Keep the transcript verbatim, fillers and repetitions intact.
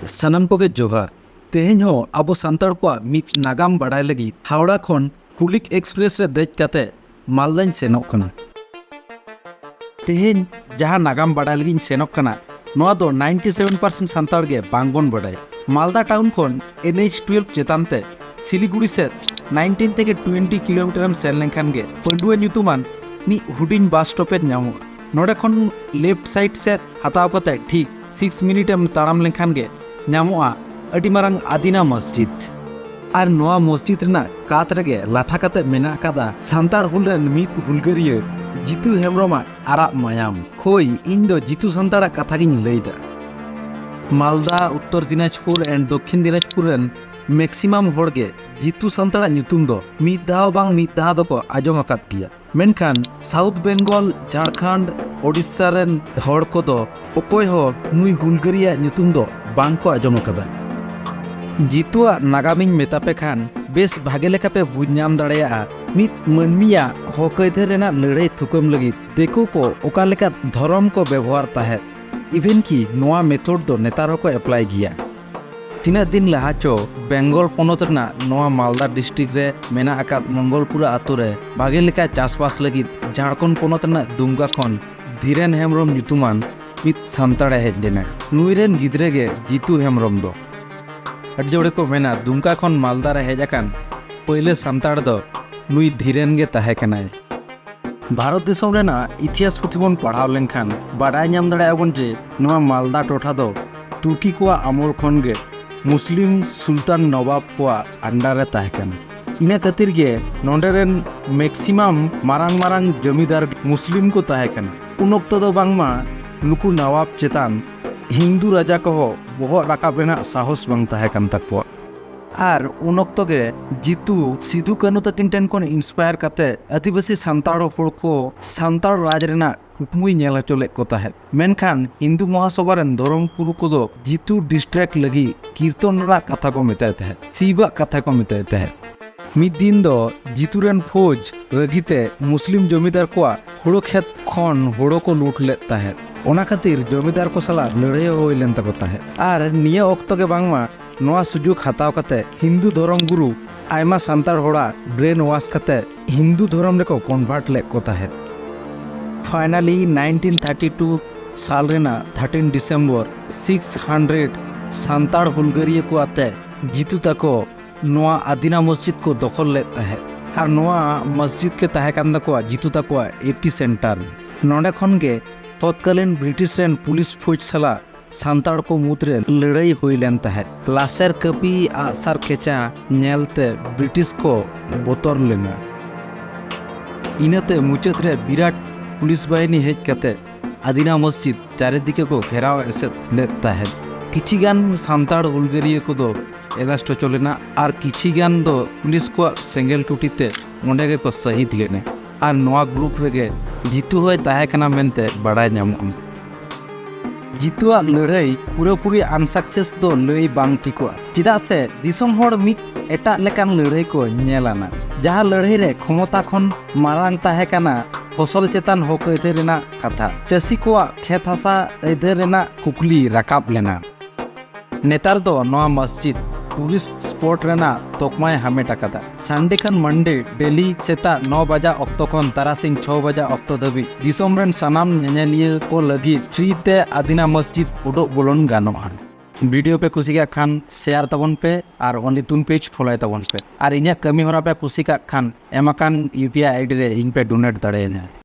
ᱥᱟᱱᱟᱢ ᱠᱚᱜᱮ ᱡᱚᱦᱟᱨ᱾ ᱛᱮᱦᱮᱧ ᱦᱚᱸ ᱟᱵᱚ ᱥᱟᱱᱛᱟᱲ ᱠᱚᱣᱟᱜ ᱢᱤᱫ ᱱᱟᱜᱟᱢ ᱵᱟᱲᱟᱭ ᱞᱟᱹᱜᱤᱫ ᱦᱟᱣᱲᱟ ᱠᱷᱚᱱ ᱠᱩᱞᱤᱠ ᱮᱠᱥᱯᱨᱮᱥ ᱨᱮ ᱫᱮᱡ ᱠᱟᱛᱮ ᱢᱟᱞᱫᱟᱧ ᱥᱮᱱᱚᱜ ᱠᱟᱱᱟ᱾ ᱛᱮᱦᱮᱧ ᱡᱟᱦᱟᱸ ᱱᱟᱜᱟᱢ ᱵᱟᱲᱟᱭ ᱞᱟᱹᱜᱤᱫ ᱤᱧ ᱥᱮᱱᱚᱜ ᱠᱟᱱᱟ, ᱱᱚᱣᱟ ᱫᱚ ninety seven percent ᱥᱟᱱᱛᱟᱲ ᱜᱮ ᱵᱟᱝᱵᱚᱱ ᱵᱟᱲᱟᱭᱟ᱾ ᱢᱟᱞᱫᱟ ᱴᱟᱣᱩᱱ ᱠᱷᱚᱱ N H twelve ᱪᱮᱛᱟᱱ ᱛᱮ ᱥᱤᱞᱤᱜᱩᱲᱤ ᱥᱮᱫ nineteen ᱛᱷᱮᱠᱮ twenty ᱠᱤᱞᱳᱢᱤᱴᱟᱨ ᱮᱢ ᱥᱮᱱ ᱞᱮᱱᱠᱷᱟᱱ ᱜᱮ ᱯᱟᱹᱰᱩᱣᱟᱹ ᱧᱩᱛᱩᱢᱟᱱ ᱢᱤᱫ ᱦᱩᱰᱤᱧ ᱵᱟᱥ ᱥᱴᱚᱯᱮᱡᱽ ᱧᱟᱢᱚᱜᱼᱟ᱾ ᱱᱚᱰᱮ ᱠᱷᱚᱱ ᱞᱮᱯᱷᱴ ᱥᱟᱭᱤᱰ ᱥᱮᱫ ᱦᱟᱛᱟᱣ ᱠᱟᱛᱮ ᱴᱷᱤᱠ six ᱢᱤᱱᱤᱴ ᱮᱢ ᱛᱟᱲᱟᱢ ᱞᱮᱱᱠᱷᱟᱱ ᱜᱮ ᱧᱟᱢᱚᱜᱼᱟ ᱟᱹᱰᱤ ᱢᱟᱨᱟᱝ ᱟᱫᱤᱱᱟ ᱢᱚᱥᱡᱤᱫ᱾ ᱟᱨ ᱱᱚᱣᱟ ᱢᱚᱥᱡᱤᱫ ᱨᱮᱱᱟᱜ ᱠᱟᱸᱛ ᱨᱮᱜᱮ ᱞᱟᱴᱷᱟ ᱠᱟᱛᱮ ᱢᱮᱱᱟᱜ ᱟᱠᱟᱫᱟ ᱥᱟᱱᱛᱟᱲ ᱦᱩᱞ ᱨᱮᱱ ᱢᱤᱫ ᱦᱩᱞᱜᱟᱹᱨᱤᱭᱟᱹ ᱡᱤᱛᱩ ᱦᱮᱢᱵᱨᱚᱢᱟᱜ ᱟᱨᱟᱜ ᱢᱟᱭᱟᱢ᱾ ᱦᱳᱭ, ᱤᱧ ᱫᱚ ᱡᱤᱛᱩ ᱥᱟᱱᱛᱟᱲᱟᱜ ᱠᱟᱛᱷᱟ ᱜᱤᱧ ᱞᱟᱹᱭᱫᱟ᱾ ᱢᱟᱞᱫᱟ, ᱩᱛᱛᱚᱨ ᱫᱤᱱᱟᱡᱽᱯᱩᱨ and ᱫᱚᱠᱠᱷᱤᱱ ᱫᱤᱱᱟᱡᱽᱯᱩᱨ ᱨᱮᱱ ᱢᱮᱠᱥᱤᱢᱟᱢ ᱦᱚᱲ ᱜᱮ ᱡᱤᱛᱩ ᱥᱟᱱᱛᱟᱲᱟᱜ ᱧᱩᱛᱩᱢ ᱫᱚ ᱢᱤᱫ ᱫᱷᱟᱣ ᱵᱟᱝ ᱢᱤᱫ ᱫᱷᱟᱣ ᱫᱚᱠᱚ ᱟᱸᱡᱚᱢ ᱟᱠᱟᱫ ᱜᱮᱭᱟ᱾ ᱢᱮᱱᱠᱷᱟᱱ ᱥᱟᱣᱩᱛᱷ ᱵᱮᱝᱜᱚᱞ, ᱡᱷᱟᱲᱠᱷᱚᱸᱰ, ᱳᱰᱤᱥᱟ ᱨᱮᱱ ᱦᱚᱲ ᱠᱚᱫᱚ ᱚᱠᱚᱭ ᱦᱚᱸ ᱱᱩᱭ ᱦᱩᱞᱜᱟᱹᱨᱤᱭᱟᱹᱣᱟᱜ ᱧᱩᱛᱩᱢ ᱫᱚ ᱵᱟᱝ ᱠᱚ ᱟᱸᱡᱚᱢ ᱟᱠᱟᱫᱟ᱾ ᱡᱤᱛᱩᱣᱟᱜ ᱱᱟᱜᱟᱢᱤᱧ ᱢᱮᱛᱟ ᱯᱮ ᱠᱷᱟᱱ ᱵᱮᱥ ᱵᱷᱟᱜᱮ ᱞᱮᱠᱟ ᱯᱮ ᱵᱩᱡᱽ ᱧᱟᱢ ᱫᱟᱲᱮᱭᱟᱜᱼᱟ ᱢᱤᱫ ᱢᱟᱹᱱᱢᱤᱭᱟᱜ ᱦᱚᱠ ᱟᱹᱭᱫᱟᱹᱨ ᱨᱮᱱᱟᱜ ᱞᱟᱹᱲᱦᱟᱹᱭ ᱛᱷᱩᱠᱟᱹᱢ ᱞᱟᱹᱜᱤᱫ ᱫᱤᱠᱩ ᱠᱚ ᱚᱠᱟ ᱞᱮᱠᱟ ᱫᱷᱚᱨᱚᱢ ᱠᱚ ᱵᱮᱵᱚᱦᱟᱨ ᱛᱟᱦᱮᱸᱫ᱾ ᱤᱵᱷᱮᱱ ᱠᱤ ᱱᱚᱣᱟ ᱢᱮᱛᱷᱚᱰ ᱫᱚ ᱱᱮᱛᱟᱨ ᱦᱚᱸᱠᱚ ᱮᱯᱞᱟᱭ ᱜᱮᱭᱟ᱾ ᱛᱤᱱᱟᱹᱜ ᱫᱤᱱ ᱞᱟᱦᱟ ᱪᱚ ᱵᱮᱝᱜᱚᱞ ᱯᱚᱱᱚᱛ ᱨᱮᱱᱟᱜ ᱱᱚᱣᱟ ᱢᱟᱞᱫᱟ ᱰᱤᱥᱴᱨᱤᱠᱴ ᱨᱮ ᱢᱮᱱᱟᱜ ᱟᱠᱟᱫ ᱢᱚᱝᱜᱚᱞᱯᱩᱨᱟ ᱟᱛᱳ ᱨᱮ ᱵᱷᱟᱜᱮ ᱞᱮᱠᱟ ᱪᱟᱥᱵᱟᱥ ᱞᱟᱹᱜᱤᱫ ᱡᱷᱟᱲᱠᱷᱚᱸᱰ ᱯᱚᱱᱚᱛ ᱨᱮᱱᱟᱜ ᱫᱩᱢᱠᱟ ᱠᱷᱚᱱ ᱫᱷᱤᱨᱮᱱ ᱦᱮᱢᱵᱨᱚᱢ ᱧᱩᱛᱩᱢᱟᱱ ᱢᱤᱫ ᱥᱟᱱᱛᱟᱲᱮ ᱦᱮᱡ ᱞᱮᱱᱟ᱾ ᱱᱩᱭ ᱨᱮᱱ ᱜᱤᱫᱽᱨᱟᱹ ᱜᱮ ᱡᱤᱛᱩ ᱦᱮᱢᱵᱨᱚᱢ ᱫᱚ᱾ ᱟᱹᱰᱤ ᱡᱳᱨ ᱠᱚ ᱢᱮᱱᱟ, ᱫᱩᱢᱠᱟ ᱠᱷᱚᱱ ᱢᱟᱞᱫᱟ ᱨᱮ ᱦᱮᱡ ᱟᱠᱟᱱ ᱯᱳᱭᱞᱳ ᱥᱟᱱᱛᱟᱲ ᱫᱚ ᱱᱩᱭ ᱫᱷᱤᱨᱮᱱ ᱜᱮ ᱛᱟᱦᱮᱸ ᱠᱟᱱᱟᱭ᱾ ᱵᱷᱟᱨᱚᱛ ᱫᱤᱥᱚᱢ ᱨᱮᱱᱟᱜ ᱤᱛᱤᱦᱟᱥ ᱯᱩᱛᱷᱤ ᱵᱚᱱ ᱯᱟᱲᱦᱟᱣ ᱞᱮᱱᱠᱷᱟᱱ ᱵᱟᱰᱟᱭ ᱧᱟᱢ ᱫᱟᱲᱮᱭᱟᱜᱼᱟ ᱵᱚᱱ ᱡᱮ ᱱᱚᱣᱟ ᱢᱟᱞᱫᱟ ᱴᱚᱴᱷᱟ ᱫᱚ ᱛᱩᱨᱠᱤ ᱠᱚᱣᱟᱜ ᱟᱢᱚᱞ ᱠᱷᱚᱱ ᱜᱮ ᱢᱩᱥᱞᱤᱢ ᱥᱩᱞᱛᱟᱱ ᱱᱚᱵᱟᱵ ᱠᱚᱣᱟᱜ under ᱨᱮ ᱛᱟᱦᱮᱸ ᱠᱟᱱᱟ᱾ ᱤᱱᱟᱹ ᱠᱷᱟᱹᱛᱤᱨ ᱜᱮ ᱱᱚᱰᱮ ᱨᱮᱱ ᱢᱮᱠᱥᱤᱢᱟᱢ ᱢᱟᱨᱟᱝ ᱢᱟᱨᱟᱝ ᱡᱚᱢᱤᱫᱟᱨ ᱢᱩᱥᱞᱤᱢ ᱠᱚ ᱛᱟᱦᱮᱸ ᱠᱟᱱᱟ᱾ ᱩᱱ ᱚᱠᱛᱚ ᱫᱚ ᱵᱟᱝᱢᱟ ᱱᱩᱠᱩ ᱱᱚᱣᱟᱵ ᱪᱮᱛᱟᱱ ᱦᱤᱱᱫᱩ ᱨᱟᱡᱟ ᱠᱚᱦᱚᱸ ᱵᱚᱦᱚᱜ ᱨᱟᱠᱟᱵ ᱨᱮᱱᱟᱜ ᱥᱟᱦᱚᱥ ᱵᱟᱝ ᱛᱟᱦᱮᱸ ᱠᱟᱱ ᱛᱟᱠᱚᱣᱟ᱾ ᱟᱨ ᱩᱱ ᱚᱠᱛᱚ ᱜᱮ ᱡᱤᱛᱩ ᱥᱤᱫᱩ ᱠᱟᱹᱱᱩ ᱛᱟᱹᱠᱤᱱ ᱴᱷᱮᱱ ᱠᱷᱚᱱ inspire ᱠᱟᱛᱮ ᱟᱹᱫᱤᱵᱟᱹᱥᱤ ᱥᱟᱱᱛᱟᱲ ᱦᱚᱲ ᱠᱚ ᱥᱟᱱᱛᱟᱲ ᱨᱟᱡᱽ ᱨᱮᱱᱟᱜ ᱠᱩᱠᱢᱩᱭ ᱧᱮᱞ ᱦᱚᱪᱚ ᱞᱮᱫ ᱠᱚ ᱛᱟᱦᱮᱸᱫ᱾ ᱢᱮᱱᱠᱷᱟᱱ ᱦᱤᱱᱫᱩ ᱢᱚᱦᱟᱥᱚᱵᱷᱟ ᱨᱮᱱ ᱫᱷᱚᱨᱚᱢ ᱜᱩᱨᱩ ᱠᱚᱫᱚ ᱡᱤᱛᱩ distract ᱞᱟᱹᱜᱤᱫ ᱠᱤᱨᱛᱚᱱ ᱨᱮᱱᱟᱜ ᱠᱟᱛᱷᱟ ᱠᱚ ᱢᱮᱛᱟᱭ ᱛᱟᱦᱮᱸᱫ, ᱥᱤᱵᱟᱜ ᱠᱟᱛᱷᱟ ᱠᱚ ᱢᱮᱛᱟᱭ ᱛᱟᱦᱮᱸᱫ᱾ ᱢᱤᱫ ᱫᱤᱱ ᱫᱚ ᱡᱤᱛᱩ ᱨᱮᱱ ᱯᱷᱳᱡᱽ ᱨᱟᱹᱜᱤᱛᱮ ᱢᱩᱥᱞᱤᱢ ᱡᱚᱢᱤᱫᱟᱨ ᱠᱚᱣᱟᱜ ᱦᱳᱲᱳ ᱠᱷᱮᱛ ᱠᱷᱚᱱ ᱦᱳᱲᱳ ᱠᱚ ᱞᱩᱴ ᱞᱮᱫ ᱛᱟᱦᱮᱸᱫ᱾ ᱚᱱᱟ ᱠᱷᱟᱹᱛᱤᱨ ᱡᱚᱢᱤᱫᱟᱨ ᱠᱚ ᱥᱟᱞᱟᱜ ᱞᱟᱹᱲᱦᱟᱹᱭ ᱦᱚᱸ ᱦᱩᱭ ᱞᱮᱱ ᱛᱟᱠᱚ ᱛᱟᱦᱮᱸᱫ᱾ ᱟᱨ ᱱᱤᱭᱟᱹ ᱚᱠᱛᱚ ᱜᱮ ᱵᱟᱝᱢᱟ ᱱᱚᱣᱟ ᱥᱩᱡᱳᱜᱽ ᱦᱟᱛᱟᱣ ᱠᱟᱛᱮ ᱦᱤᱱᱫᱩ ᱫᱷᱚᱨᱚᱢ ᱜᱩᱨᱩ ᱟᱭᱢᱟ ᱥᱟᱱᱛᱟᱲ ᱦᱚᱲᱟᱜ ᱵᱨᱮᱱ ᱣᱟᱥ ᱠᱟᱛᱮ ᱦᱤᱱᱫᱩ ᱫᱷᱚᱨᱚᱢ ᱨᱮᱠᱚ ᱠᱚᱱᱵᱷᱟᱨᱴ ᱞᱮᱫ ᱠᱚ ᱛᱟᱦᱮᱸᱫ᱾ ᱯᱷᱟᱭᱱᱟᱞᱤ ᱱᱟᱭᱤᱱᱴᱤᱱ ᱛᱷᱟᱨᱴᱤ ᱴᱩ ᱥᱟᱞ ᱨᱮᱱᱟᱜ thirteen December six hundred Santal ᱦᱩᱞᱜᱟᱹᱨᱤᱭᱟᱹ ᱠᱚ ᱟᱛᱮ ᱡᱤᱛᱩ ᱛᱟᱠᱚ ᱱᱚᱣᱟ ᱟᱫᱤᱱᱟ ᱢᱚᱥᱡᱤᱫ ᱠᱚ ᱫᱚᱠᱷᱚᱞ ᱞᱮᱫ ᱛᱟᱦᱮᱸᱫ᱾ ᱟᱨ ᱱᱚᱣᱟ ᱢᱚᱥᱡᱤᱫ ᱜᱮ ᱛᱟᱦᱮᱸ ᱠᱟᱱ ᱛᱟᱠᱚᱣᱟ ᱡᱤᱛᱩ ᱛᱟᱠᱚᱣᱟᱜ ᱮᱯᱤ ᱥᱮᱱᱴᱟᱨ᱾ ᱱᱚᱰᱮ ᱠᱷᱚᱱ ᱜᱮ ᱛᱚᱛᱠᱟᱞᱤᱱ ᱵᱨᱤᱴᱤᱥ ᱨᱮᱱ ᱯᱩᱞᱤᱥ ᱯᱷᱳᱡᱽ ᱥᱟᱞᱟᱜ ᱥᱟᱱᱛᱟᱲ ᱠᱚ ᱢᱩᱫᱽᱨᱮ ᱞᱟᱹᱲᱦᱟᱹᱭ ᱦᱩᱭ ᱞᱮᱱ ᱛᱟᱦᱮᱸᱫ᱾ ᱞᱟᱥᱮᱨ ᱠᱟᱹᱯᱤ, ᱟᱜᱼᱥᱟᱨ ᱠᱷᱮᱪᱟ ᱧᱮᱞᱛᱮ ᱵᱨᱤᱴᱤᱥ ᱠᱚ ᱵᱚᱛᱚᱨ ᱞᱮᱱᱟ᱾ ᱤᱱᱟᱹᱛᱮ ᱢᱩᱪᱟᱹᱫ ᱨᱮ ᱵᱤᱨᱟᱴ ᱯᱩᱞᱤᱥ ᱵᱟᱦᱤᱱᱤ ᱦᱮᱡ ᱠᱟᱛᱮ ᱟᱫᱤᱱᱟ ᱢᱚᱥᱡᱤᱫ ᱪᱟᱨᱤᱫᱤᱠᱮ ᱠᱚ ᱜᱷᱮᱨᱟᱣ ᱮᱥᱮᱫ ᱞᱮᱫ ᱛᱟᱦᱮᱸᱫ᱾ ᱠᱤᱪᱷᱤ ᱜᱟᱱ ᱥᱟᱱᱛᱟᱲ ᱦᱩᱞᱜᱟᱹᱨᱤᱭᱟᱹ ᱠᱚᱫᱚ ᱮᱨᱮᱥᱴ ᱦᱚᱪᱚ ᱞᱮᱱᱟ ᱟᱨ ᱠᱤᱪᱷᱤ ᱜᱟᱱ ᱫᱚ ᱯᱩᱞᱤᱥ ᱠᱚᱣᱟᱜ ᱥᱮᱸᱜᱮᱞ ᱴᱩᱴᱤ ᱛᱮ ᱚᱸᱰᱮ ᱜᱮᱠᱚ ᱥᱟᱹᱦᱤᱫ ᱞᱮᱱᱟ᱾ ᱟᱨ ᱱᱚᱣᱟ ᱜᱨᱩᱯ ᱨᱮᱜᱮ ᱡᱤᱛᱩ ᱦᱚᱸᱭ ᱛᱟᱦᱮᱸ ᱠᱟᱱᱟ ᱢᱮᱱᱛᱮ ᱵᱟᱲᱟᱭ ᱧᱟᱢᱚᱜᱼᱟ᱾ ᱡᱤᱛᱩᱣᱟᱜ ᱞᱟᱹᱲᱦᱟᱹᱭ ᱯᱩᱨᱟᱹᱯᱩᱨᱤ ᱟᱱᱥᱟᱠᱥᱮᱥ ᱫᱚ ᱞᱟᱹᱭ ᱵᱟᱝ ᱴᱷᱤᱠᱚᱜᱼᱟ, ᱪᱮᱫᱟᱜ ᱥᱮ ᱫᱤᱥᱚᱢ ᱦᱚᱲ ᱢᱤᱫ ᱮᱴᱟᱜ ᱞᱮᱠᱟᱱ ᱞᱟᱹᱲᱦᱟᱹᱭ ᱠᱚ ᱧᱮᱞ ᱟᱱᱟ, ᱡᱟᱦᱟᱸ ᱞᱟᱹᱲᱦᱟᱹᱭ ᱨᱮ ᱠᱷᱚᱢᱚᱛᱟ ᱠᱷᱚᱱ ᱢᱟᱨᱟᱝ ᱛᱟᱦᱮᱸ ᱠᱟᱱᱟ ᱯᱷᱚᱥᱚᱞ ᱪᱮᱛᱟᱱ ᱦᱚᱠ ᱟᱹᱭᱫᱟᱹᱨ ᱨᱮᱱᱟᱜ ᱠᱟᱛᱷᱟ, ᱪᱟᱹᱥᱤ ᱠᱚᱣᱟᱜ ᱠᱷᱮᱛ ᱦᱟᱥᱟ ᱟᱹᱭᱫᱟᱹᱨ ᱨᱮᱱᱟᱜ ᱠᱩᱠᱞᱤ ᱨᱟᱠᱟᱵ ᱞᱮᱱᱟ᱾ ᱱᱮᱛᱟᱨ ᱫᱚ ᱱᱚᱣᱟ ᱢᱚᱥᱡᱤᱫ ᱴᱩᱨᱤᱥᱴ ᱥᱯᱚᱴ ᱨᱮᱱᱟᱜ ᱛᱚᱠᱢᱟᱭ ᱦᱟᱢᱮᱴ ᱟᱠᱟᱫᱟ᱾ ᱥᱟᱱᱰᱮ ᱠᱷᱚᱱ ᱢᱟᱱᱰᱮ ᱰᱮᱞᱤ ᱥᱮᱛᱟᱜ ᱱᱚ ᱵᱟᱡᱟ ᱚᱠᱛᱚ ᱠᱷᱚᱱ ᱛᱟᱨᱟᱥᱤᱧ ᱪᱷᱚ ᱵᱟᱡᱟ ᱚᱠᱛᱚ ᱫᱷᱟᱹᱵᱤᱡ ᱫᱤᱥᱚᱢ ᱨᱮᱱ ᱥᱟᱱᱟᱢ ᱧᱮᱧᱮᱞᱤᱭᱟᱹ ᱠᱚ ᱞᱟᱹᱜᱤᱫ ᱯᱷᱨᱤ ᱛᱮ ᱟᱫᱤᱱᱟ ᱢᱚᱥᱡᱤᱫ ᱩᱰᱩᱠ ᱵᱚᱞᱚᱱ ᱜᱟᱱᱚᱜᱼᱟ᱾ ᱵᱷᱤᱰᱤᱭᱳ ᱯᱮ ᱠᱩᱥᱤ ᱠᱟᱜ ᱠᱷᱟᱱ ᱥᱮᱭᱟᱨ ᱛᱟᱵᱚᱱ ᱯᱮ ᱟᱨ ᱚᱱᱞᱤ ᱛᱩᱱ ᱯᱮᱡᱽ ᱯᱷᱚᱞᱳᱭ ᱛᱟᱵᱚᱱ ᱯᱮ᱾ ᱟᱨ ᱤᱧᱟᱹᱜ ᱠᱟᱹᱢᱤ ᱦᱚᱨᱟ ᱯᱮ ᱠᱩᱥᱤ ᱠᱟᱜ ᱠᱷᱟᱱ ᱮᱢ ᱟᱠᱟᱱ ᱤᱭᱩ ᱯᱤ ᱟᱭ ᱟᱭ ᱰᱤ ᱨᱮ ᱤᱧ ᱯᱮ ᱰᱳᱱᱮᱴ ᱫᱟᱲᱮᱭᱟᱹᱧᱟ᱾